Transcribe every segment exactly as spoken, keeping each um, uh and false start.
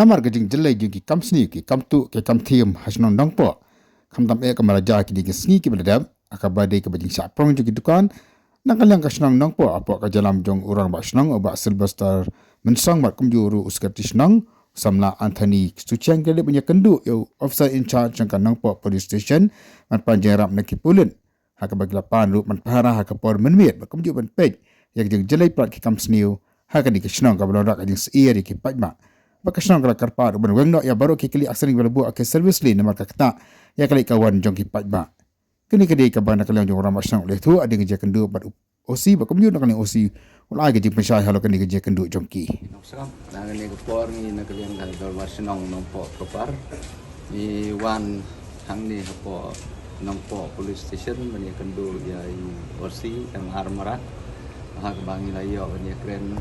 Namar ka jingjyllei jong ki kam sniew, ki kam tuh, ki kam thiem ha shnong Nongpoh, khamtam eh ka mala ja kine ki sngi kiba la dep, ha kaba dei kaba jingshah prong jong ki dukan na ka liang ka shnong Nongpoh, hapoh ka jingïalam jong u rangbah shnong, u Bah Sylvester Mynsong, bad kumjuh ruh u Secretary shnong, u samla Anthony Suchiang, ki la leit ban ïakynduh ïa u Officer in Charge jong ka Nongpoh Police Station ban pan jingïarap na ki pulit, ha kaba ki la pan ruh ban pahara ha ka por mynmiet, bad kumjuh ban peit ïa ka jingjyllei palat ki kam sniew ha kane ka shnong, kaba long ruh ka jingsyier ïa ki paidbah. Bad ka shnong ka la kyrpad ruh ban weng noh ïa baroh ki kali arsien kiba la buh ha ki service lane, namar ka ktah ïa ka leit ka wan jong ki paidbah. Kane ka dei kaba na ka liang jong u rangbah shnong u la ïathuh hadien ka jingïakynduh bad u O C, bad kumjuh na ka liang O C u la ai ka jingpynshai halor kane ka jingïakynduh jong ki. Nongshong, na kane ka por ngi na ka liang ka dorbar shnong Nongpoh Propar, ngi wan hangne hapoh Nongpoh Police Station ban ïakynduh ïa i O C M R Marak, ha kaba ngi la ïoh ban ïakren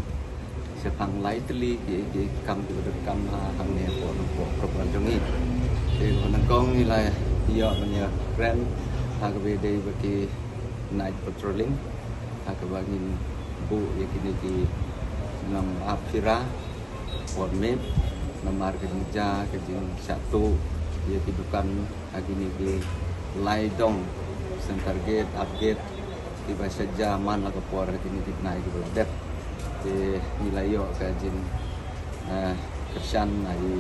shaphang lai tylli ki, ki kam kiba donkam ha hangne hapoh Nongpoh Propar jong ngi. Te kaba nyngkong ngi la ïoh ban ïakren ha kaba dei bad ki night patrolling, ha kaba ngin buh ïa kine ki nongap phira por miet, namar ka jingjia ka jingshah tuh ïa ki dukan ha kine ki lai dong, Center Gate, Up Gate, kiba shah jia man la ka por ha kine ki bnai kiba la dep. Te ngi la ïoh ka jing, eh, kyrshan na i,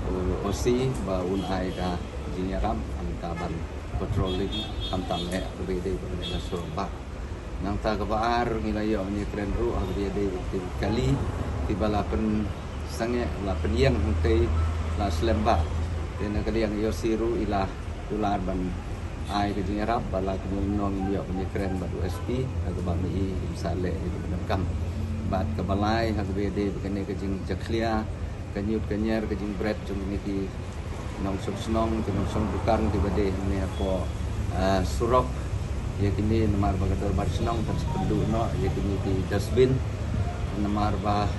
eh, O C ba un ai ka jingïarap, ynda ka ban patrolling, khamtam eh kaba dei bad kane ka surok bah. Nangta kaba ar ngi la ïoh ban ïakren ruh ha kaba dei bad ki kali kiba la pynsangeh, la pynïeng hangtei, la slem bah. Te na ka liang i O C ruh i la kular ban ai ka jingïarap, bad la kumno ngin ïoh ban ïakren bad u S P ha kaba ma i im sa leh ïa kaba donkam. Bad kaba lai ha kaba dei bad kane ka jingjakhlia ka ñiut ka ñiar, ka jingbret jong kine ki nongshong shnong, ki nongshong dukan kiba dei hangne hapoh, ah, surok. Ïa kine namar ba ka dorbar shnong kan sa pynduh noh ïa kine ki dustbin, namar ba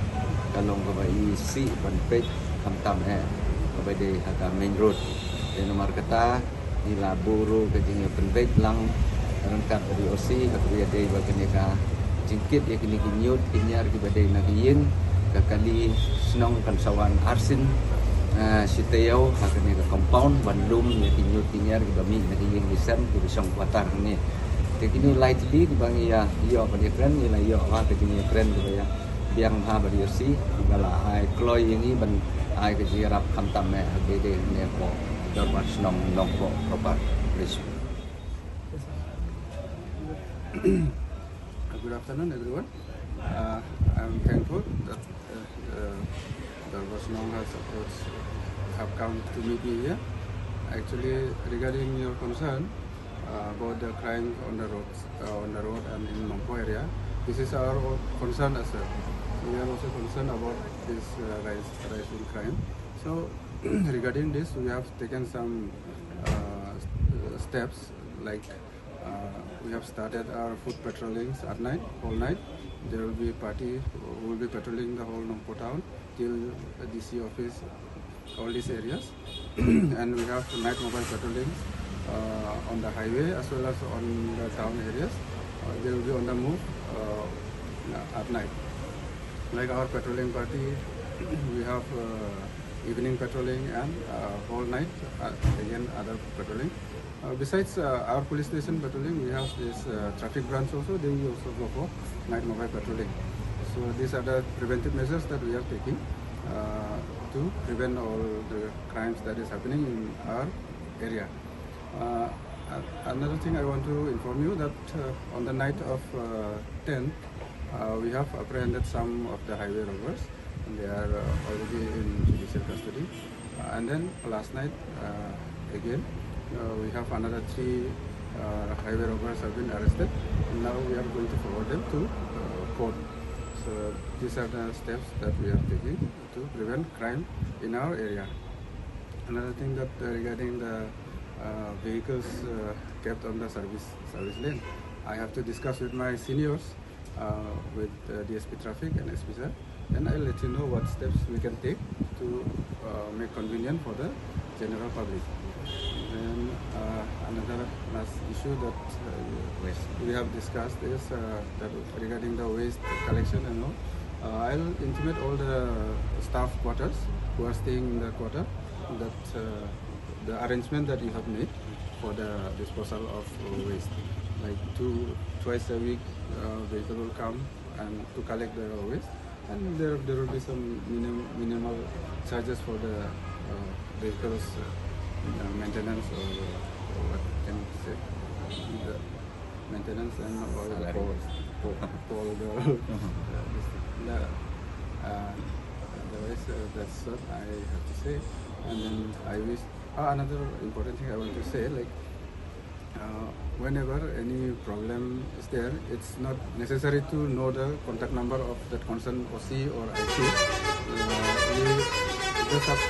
ka long kaba isih ban peit, khamtam eh kaba dei ha ka main road. Te namar kata ngi la buh ruh ka jingïapynbeit lang ryngkat bad i O C ha kaba ïadei bad kane ka jingkit ïa kine ki ñiut ki ñiar kiba dei na ka ïing. Ka kali shnong kan sa wan arsien, eh, shi taïew ha kane ka compound ban lum ïa ki ñiut ki ñiar kiba mih na ka ïing ki sem kiba shong quarter hangne. Te kine lai tylli kiba ngi ïa ïoh ban ïakren, ngi la ïoh ha ka jingïakren kiba ïa biang ha bad i O C, kiba la ai kloi ïa ngi ban ai ka jingïarap khamtam eh ha kaba dei hangne hapoh dorbar shnong Nongpoh Propar. Please. Good afternoon, everyone. Uh, I'm thankful that, uh, uh, Dorbar Shnong has approached, have come to meet me here. Actually, regarding your concern, uh, about the crime on the roads, uh, on the road and in Nongpoh area, this is our o-, concern as well. We are also concerned about this, uh, rise, rise in crime. So, regarding this, we have taken some, uh, s-, steps, like, uh, we have started our foot patrollings at night, all night. There will be party who will be patrolling the whole Nongpoh town till the D C office, all these areas. And we have night mobile patrolling, uh, on the highway as well as on the town areas. Uh, they will be on the move, uh, at night. Like our patrolling party, we have, uh, evening patrolling and, uh, whole night, uh, again other patrolling. Uh, besides, uh, our police station patrolling, we have this, uh, traffic branch also. They will also go for night mobile patrolling. So these are the preventive measures that we are taking, uh, to prevent all the crimes that is happening in our area. Uh, a-, another thing I want to inform you that, uh, on the night of, uh, tenth, uh, we have apprehended some of the highway robbers, and they are, uh, already in judicial custody. Uh, and then last night, uh, again, uh, we have another three, uh, highway robbers have been arrested. Now we are going to forward them to, uh, court. So these are the steps that we are taking to prevent crime in our area. Another thing that, uh, regarding the, uh, vehicles, uh, kept on the service, service lane, I have to discuss with my seniors, uh, with, uh, D S P traffic and S P sir. Then I'll let you know what steps we can take to, uh, make convenient for the general public. Then, uh, another last issue that, uh, we have discussed is, uh, that regarding the waste collection and all. Uh, I'll intimate all the staff quarters who are staying in the quarter that uh, the arrangement that you have made for the disposal of uh, waste, like two twice a week, uh, vehicle will come and to collect the waste, and there there will be some minim, minimal charges for the uh, vehicles uh, uh, maintenance or, or what can you say, the maintenance and all the Salary. for, for, for the uh, this thing. The, uh, otherwise, uh, that's what I have to say. And then I wish uh, another important thing I want to say, like uh, whenever any problem is there, it's not necessary to know the contact number of that concerned O C or I C. Uh, we just have